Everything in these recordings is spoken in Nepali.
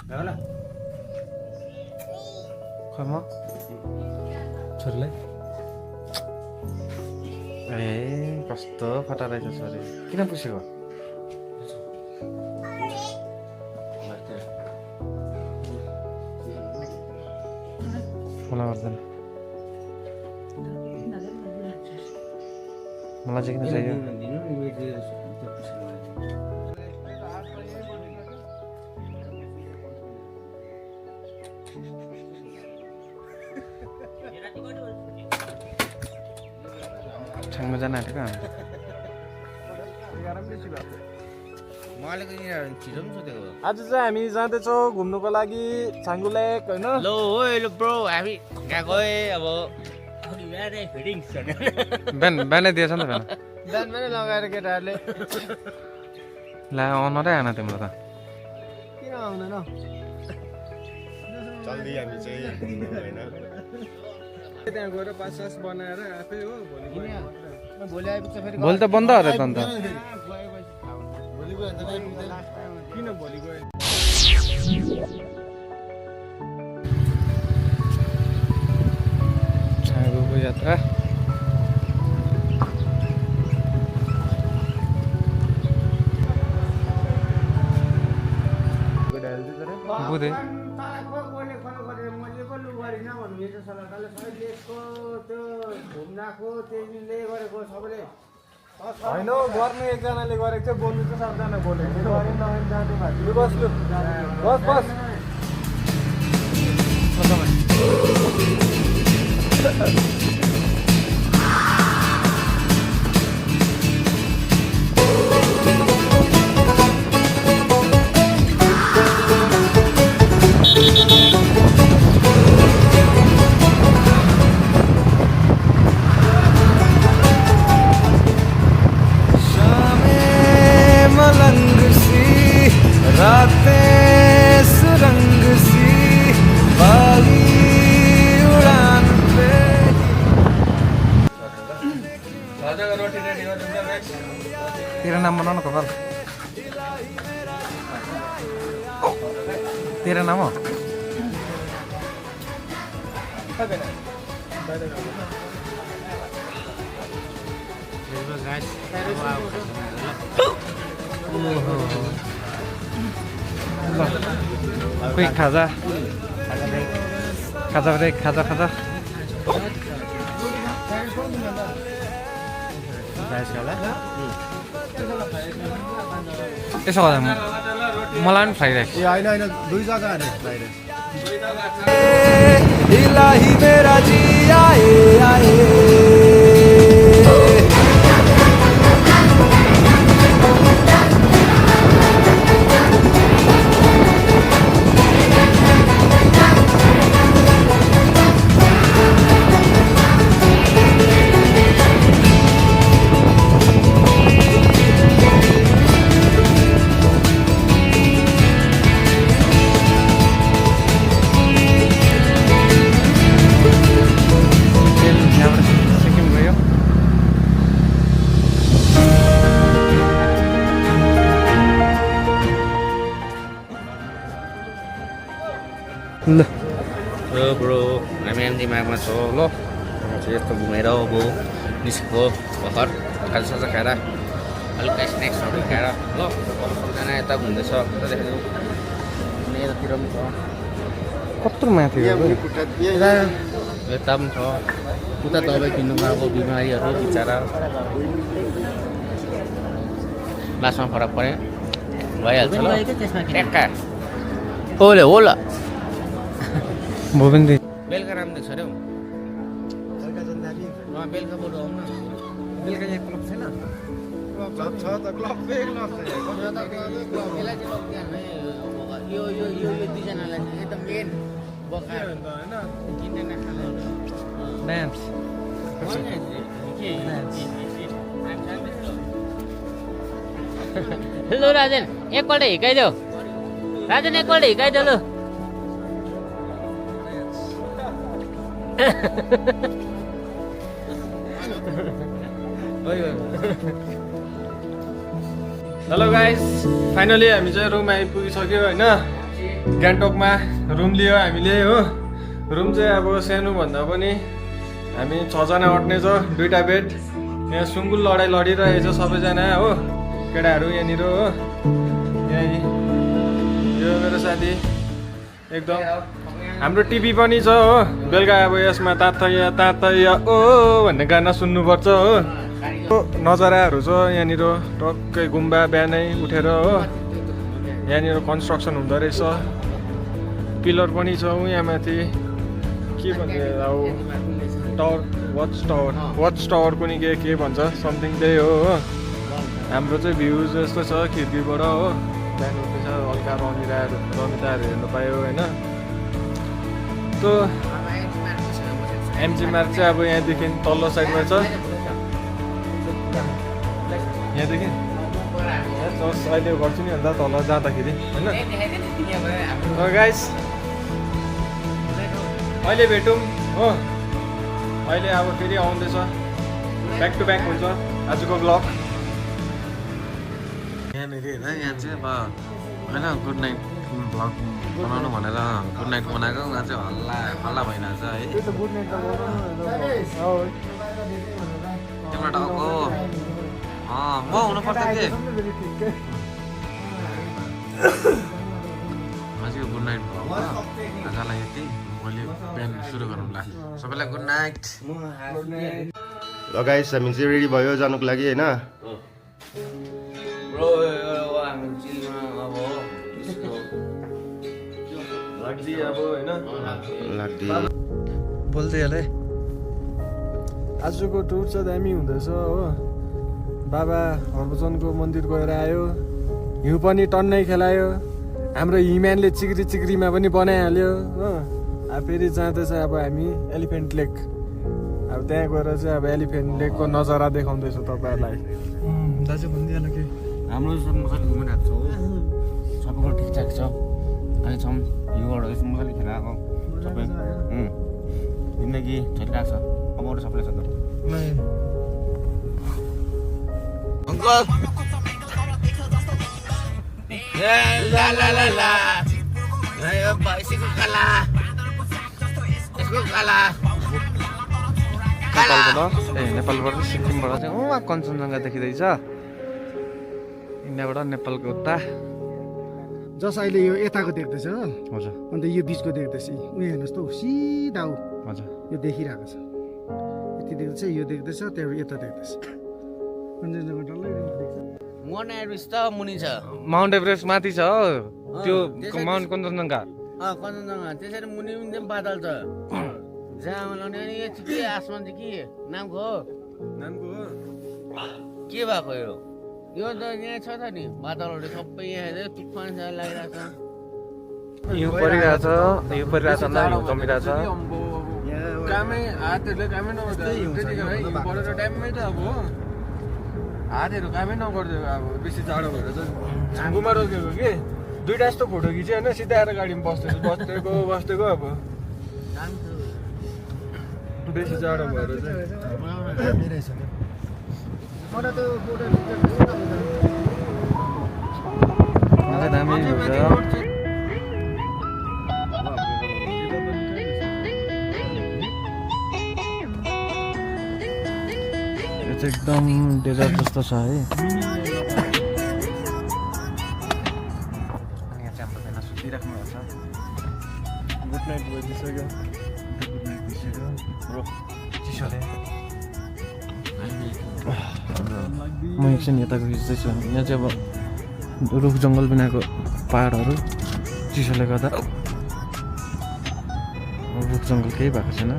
खै म छोरीलाई ए कस्तो फटा रहेछ छोरी किन पुसेको मलाई गर्दैन मलाई चाहिँ किन चाहियो छाङमा जान आँटेको आज चाहिँ हामी जाँदैछौँ घुम्नुको लागि छाङ्गु लेक होइन Hello bro, हामी गएको अब बिहानै दिएछ नि त बिहान बिहान पनि लगाएर केटाहरूले ला अनुहारै आएन तिम्रो त किन आउँदैन जल्दी हामी चाहिँ होइन त्यहाँ गएर पास बनाएर आफै हो भोलि आइपुग्छ फेरि भोलि त बन्द अरे त अन्त किन भोलि गयो छाङ्गुको यात्रा बुझे होइन गर्ने एकजनाले गरेको थियो बोल्नु चाहिँ सबजना बोलेको थियो बस्नु बस बस मलंग सी रातें सुरंग सी बागी उड़ान पे तेरा नाम बनाउन कपाल तेरा नाम हो Quick खाजा खाजा ब्रेक खाजा खाजा यसो गर्दा मलाई पनि फ्राई राइस ए होइन होइन दुई जग्गा अरे फ्राई राइस इलाही मेरा जी आए आए ल ब्रो हामी दिमागमा छ ल यस्तो घुमेर अब निस्केको भर्खर खाजासाजा खाएर हल्का स्न्याक्सहरू खाएर ल सबजना यता घुम्दैछ यता देखाइदिउँ यतातिर पनि छ कत्रो माथि हो यता पनि छ उता दबाई किन्नु गएको बिमारीहरू बिचरा लास्टमा फरक पऱ्यो भइहाल्छ ल ट्याक्का ओले होला भोबिन्दी बेलुका राम्रो देख्छ अरे हौ बेलुका बरु आउनु न बेलुका यहाँ क्लब छैन क्लब छ त क्लब फेरि क्लब यो दुईजनालाई एकदम मेन बका होइन किन्ने नखाने डान्स हेलो राजन एकपल्ट हिर्काइदेऊ राजन एकपल्ट हिर्काइदेऊ लु हेलो गाइस फाइनली हामी चाहिँ रुम आइपुगिसक्यो होइन गान्तोकमा रुम लियो हामीले हो। रुम चाहिँ अब सानो भन्दा पनि हामी 6 जना अट्ने छ, 2टा बेड। यहाँ सुङ्गुल लडाइँ लडिरहेछ सबैजना हो, केटाहरू यहाँनिर हो। यहाँ यो मेरो साथी एकदम। हाम्रो टिभी पनि छ हो, बेलुका अब यसमा तातैया ओ भन्ने गाना सुन्नुपर्छ हो। नजाराहरू छ यहाँनिर, टक्कै गुम्बा बिहानै उठेर हो। यहाँनिर कन्स्ट्रक्सन हुँदो रहेछ, पिलर पनि छ यहाँ माथि। के भन्छ अब टावर, वाच टावर पनि के भन्छ समथिङ त्यही हो। हाम्रो चाहिँ भ्यू जस्तो छ खिड्कीबाट हो। बिहान उठेछ हल्का रमिताहरू हेर्नु पायो होइन। त्यो एमजी मार्ग चाहिँ अब यहाँदेखि तल्लो साइडमा छ, यहाँदेखि अहिले गर्छु नि अन्त तल जाँदाखेरि होइन। गाइस अहिले भेटौँ हो। अहिले अब फेरि आउँदैछ, ब्याक टु ब्याक हुन्छ आजको ब्लग। यहाँनिर होइन, यहाँ चाहिँ अब होइन गुड नाइट भ्लग बनाउनु भनेर गुड नाइट बनाएको, उहाँ चाहिँ हल्ला भइरहेछ है। तिम्रो टाउको म हुनुपर्छ कि हजुर। गुड नाइट भ्लग आजलाई यति, भोलि बिहान सुरु गरौँला। सबैलाई गुड नाइट। ल गाइस हामी चाहिँ रेडी भयो जानुको लागि होइन। बोल्दै हाल है। आजको टुर चाहिँ दामी हुँदैछ हो। बाबा हरभजनको मन्दिर गएर आयो, हिउँ पनि टन्नै खेलायो। हाम्रो हिम्यानले चिक्रीमा पनि बनाइहाल्यो हो। अब फेरि जाँदैछ अब हामी एलिफेन्ट लेक। अब त्यहाँ गएर चाहिँ अब एलिफेन्ट लेकको नजारा देखाउँदैछु तपाईँहरूलाई। दाजु भनिदिइहाल्नु के? हाम्रो मजाले घुमिरहेको छ हो, सबैको ठिकठाक छ। अहिले छौँ हिउँबाट यसो मजाले खेर आएको सबै जिन्दगी चलिरहेको छ। अब अरू सबैले छ त अङ्कल। भैँसीको काला, यसको काला नेपालबाट सिक्किमबाट चाहिँ उहाँ कञ्चनजङ्घा देखिँदैछ, इन्डियाबाट नेपालको उता। जस अहिले यो यताको देख्दैछ हजुर, अन्त यो बिचको देख्दैछ। उयो हेर्नुहोस् त सिधा हो हजुर, यो देखिरहेको छ। यति देख्दैछ, यो देख्दैछ, त्यहाँबाट यता देख्दैछ। कञ्चनजङ्घा डल्लै देख्दैछ। मोन एभरेस्ट त मुनि छ, माउन्ट एभरेस्ट माथि छ हो, त्यो माउन्ट कञ्चनजङ्घा। कञ्चनजङ्घा त्यसरी मुनि पनि बादल छ। जहाँ लाउने अनि यो चाहिँ के आसमान चाहिँ के नामको हो? के भएको यो? यो त यहाँ छ त नि बादलहरू सबै यहाँ तुफान लागिरहेको छ। हिउँ परिरहेछ, हिउँ परिरहेछ, हिउँ जमिरहेछ। कामै हातहरूले कामै नगर्दा त्यतिखेर हिउँ परेर टाइममै त अब हातहरू कामै नगरिदियो। अब बेसी जाडो भएर चाहिँ छाङ्गुमा रोकेको कि 2टा जस्तो फोटो खिच्यो होइन, सिधै आएर गाडीमा बस्देको अब बेसी जाडो भएर चाहिँ। दामी हुन्छ। यो चाहिँ एकदम डेजर्ट जस्तो छ है। अनि यहाँ चाहिँ हाम्रो बेला सुतिराख्नु भएको छ। गुड नाइट भइदिइसक्यो, गुड नाइट भइसक्यो ब्रो। चिसोले म एकछिन यताको खिच्दैछु। यहाँ चाहिँ अब रुख जङ्गल बिनाको पाहाडहरू चिसोले गर्दा रुख जङ्गल केही भएको छैन।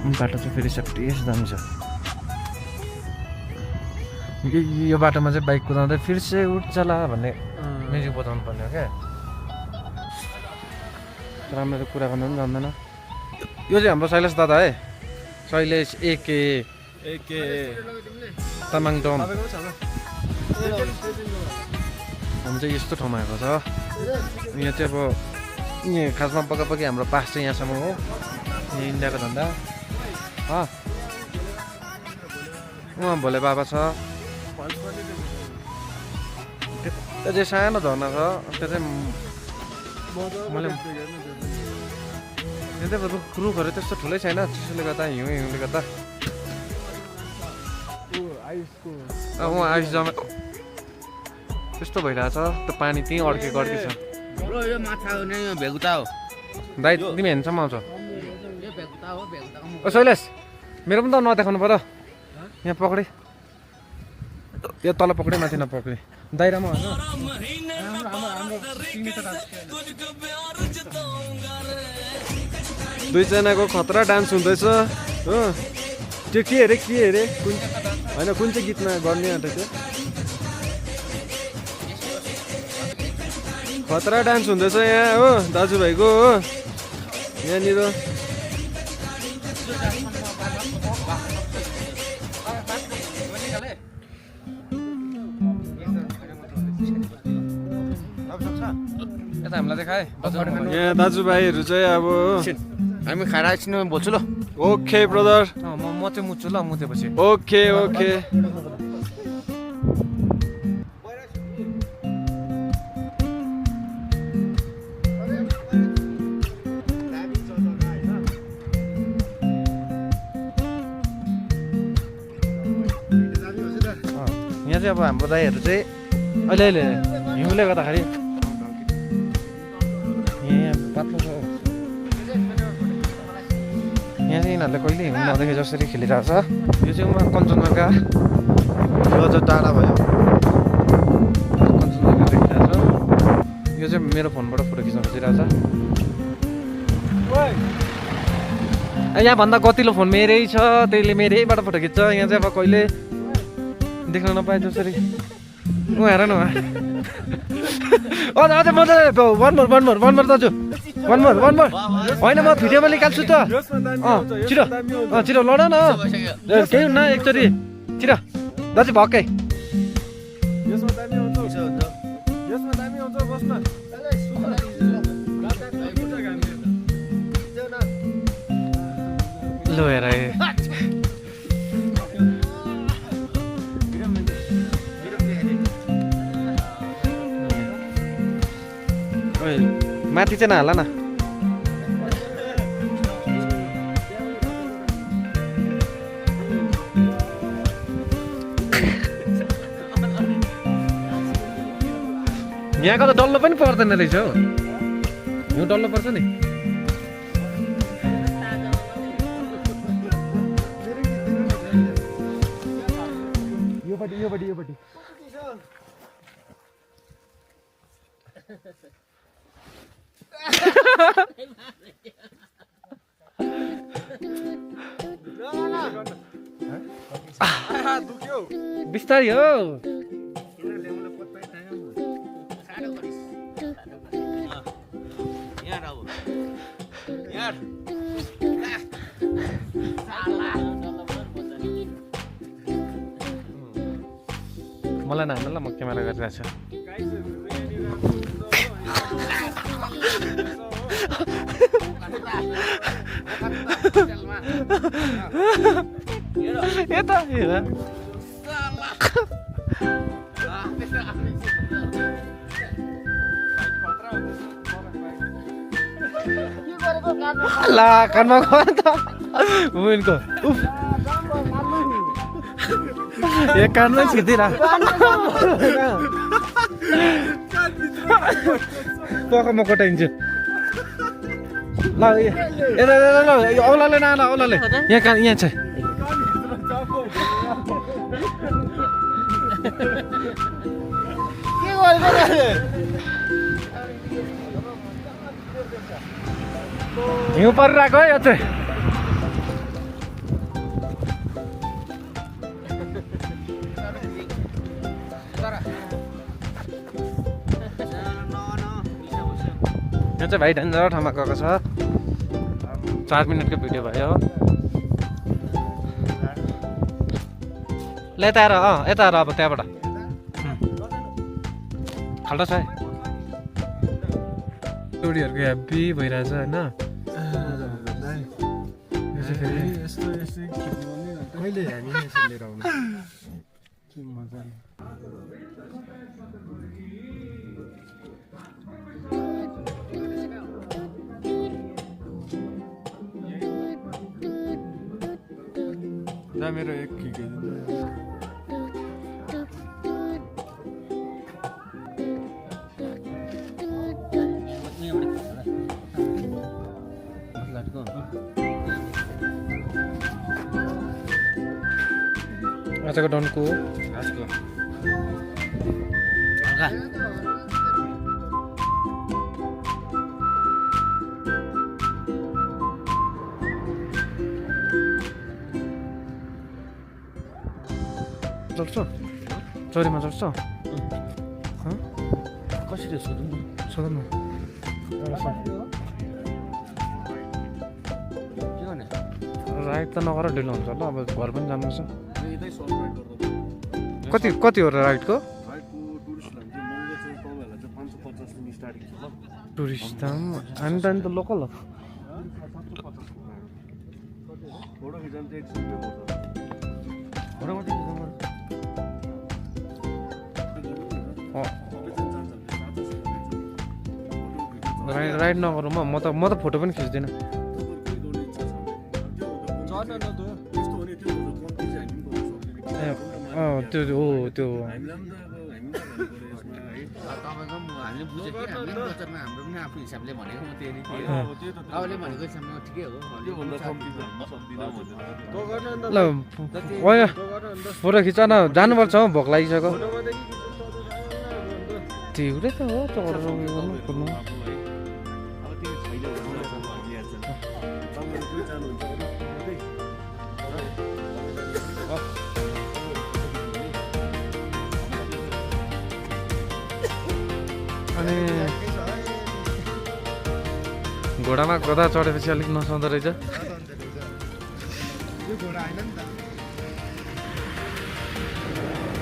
बाटो चाहिँ फेरि सेफ्टी दामी छ। यो बाटोमा चाहिँ बाइक कुदाउँदै फेरि से उठ्चला भन्ने म्युजिक बजाउनु पर्ने हो क्या। राम्ररी कुरा गर्नु पनि जान्दैन। यो चाहिँ हाम्रो शैलेश दादा है, शैलेश एके तामाङ डम। हामी चाहिँ यस्तो ठाउँमा आएको छ। यहाँ चाहिँ अब यहाँ खासमा पक्कापक्की हाम्रो पास चाहिँ यहाँसम्म हो। यहाँ इन्डियाको धन्दा उहाँ भोले बाबा छ। त्यो चाहिँ सानो झर्ना छ त्यो चाहिँ मैले त्यो चाहिँ रुखहरू त्यस्तो ठुलै छैन चिसोले गर्दा हिउँले गर्दा आइस जमा त्यस्तो भइरहेछ त्यो पानी त्यहीँ अड्के छ ब्रो यो माछा हो नि यो भेगुता हो दाइ तिमी हेर्नुसम्म आउँछ यो भेगुता हो भेगुताको ओ शैलेश मेरो पनि त नदेखाउनु पर्यो यहाँ पक्रे यो तल पक्रे माथि नपक्रे दाइरामा होइन दुईजनाको खतरा डान्स हुँदैछ हो त्यो के अरे कुन होइन कुन चाहिँ गीतमा गर्ने अन्त त्यो खतरा डान्स हुँदैछ यहाँ हो दाजुभाइको हो यहाँनिर हामीलाई देखाए यहाँ दाजुभाइहरू चाहिँ अब हामी खाएर एकछिन बोल्छु ल ओके ब्रदर म चाहिँ मुच्छु ल मुतेपछि ओके यहाँ चाहिँ अब हाम्रो दाइहरू चाहिँ अहिले हिउँले गर्दाखेरि पातलो छ यहाँ चाहिँ यिनीहरूले कहिले हिउँ नदेखि जसरी खेलिरहेको छ यो चाहिँ कञ्चनजङ्घा यो अझ टाढा भयो कञ्चनजङ्घा देखिरहेको छ यो चाहिँ मेरो फोनबाट फोटो खिच्न खोजिरहेको छ यहाँभन्दा गतिलो फोन मेरै छ त्यसले मेरैबाट फोटो खिच्छ यहाँ चाहिँ अब कहिले देख्न नपाए जसरी हेर न अझै मजाले वान मोर दाजु वान मोर होइन म भिडियोमा निकाल्छु त छिटो लड न केही हुन्न एकचोटि छिटो दाजु भक्कै लो हेर माथि चाहिँ नहाल न यहाँको त डल्लो पनि पर्दैन रहेछ हौ यो डल्लो पर्छ नि योपट्टि बिस्तारै हो मलाई नाम ल म क्यामेरा गरिरहेको छु यता हेर ला कानमा गयो त उनको एक कानमै छिर्दिरा पक्का म कटाइन्छु ल औलाले न औलाले यहाँ छ हिउँ परिरहेको है यो चाहिँ यहाँ चाहिँ भाइ डेन्जर ठाउँमा गएको छ 4 मिनटको भिडियो भयो ल यता आएर अब त्यहाँबाट खाल्डो छ जोडीहरूको ह्याप्पी भइरहेछ होइन कहिले हामी लिएर आउनु ला मेरो एक खिकिदिनु आजको डनको आजको हल्का चल्छ चोरीमा चल्छ कसरी सोधौँ न सोध न के गर्ने राइड त नगर ढिलो हुन्छ ल अब घर पनि जानुपर्छ कति हो र राइडको टुरिस्ट दाम हामी त लोकल हो राइड नगरौँ म त फोटो पनि खिच्दिनँ त्यो हो त्यो हामीले बुझेँ कि हामीले बजारमा हाम्रो पनि आफ्नो हिसाबले भनेको म त्यही तपाईँले भनेको हिसाबमा ठिकै हो ल फोटो खिच न जानुपर्छ हौ भोक लागिसक्यो तिउरै त हो चढेर उयो गर्नु कुद्नु अनि घोडामा गधा चढेपछि अलिक नसाउँदो रहेछ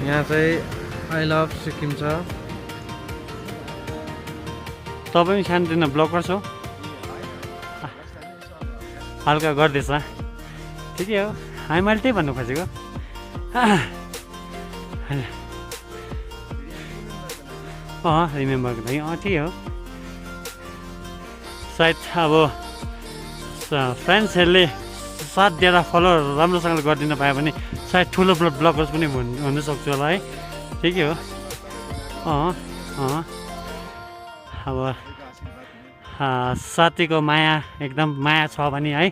यहाँ चाहिँ आई लभ सिक्किम छ तपाईँ सानोतिनो ब्लगर छौ हल्का गर्दैछ ठिकै हो हामी मैले त्यही भन्नु खोजेको रिमेम्बरको लागि ठिकै हो सायद अब फ्रेन्ड्सहरूले साथ दिएर फलो राम्रोसँगले गरिदिन पायो भने सायद ठुलो ब्लगर्स पनि हुन सक्छु होला है ठिकै हो अब साथीको माया एकदम माया छ भने है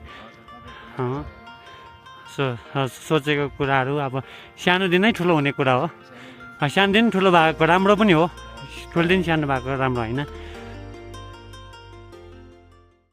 सोचेको कुराहरू अब सानोदेखि नै ठुलो हुने कुरा हो सानोदेखि ठुलो भएको राम्रो पनि हो ठुलोदेखि सानो भएको राम्रो होइन